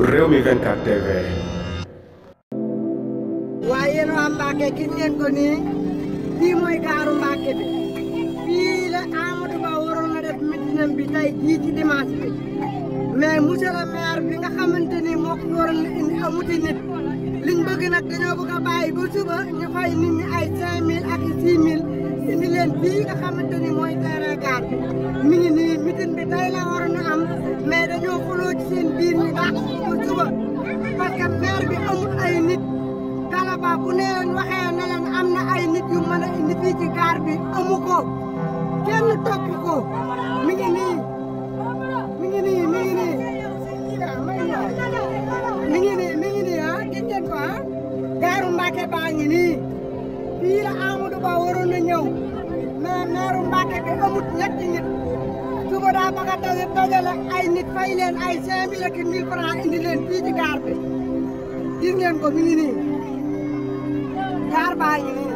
Rewmi 24 TV. waaye yéen waa Mbacke gis ngeen ko nii fii mooy gaaru Mbacke bi fii la Amadou Ba waroon na def meeting bi tey jii ci dimanche bi mais monsieur le maire bi nga xamante ni moo ko waroon indi amuti nit liñ bëgg nag dañoo bëgg a bàyyi ba suba ñu fay nit ñi ay 5000 ak 6000 indi leen fii nga xamante ni mooy terrain gaar bi mi ngi nii meeting bi tey la waroon a am mais dañoo xuloo ci seen biir ñu dàq ba suba parce que maire bi amul ay nit. Kalaba bu ne leen waxee ne leen am na ay nit yu mën a indi fii ci gaar bi amu ko kenn topp ko mi ngi nii mi ngi nii mi ngi nii mi ngi nii mi ngi nii ah gis ngeen ko ah gaaru Mbacke baa ngi nii fii la Amadou Ba waroon na ñëw mais maire Mbacke bi amut ñetti nit suba daa bëgg a dajale ay nit fay leen ay 5000 ak 1000 francs indi leen fii ci gaar bi gis ngeen ko mi ngi nii gaar baa ngi nii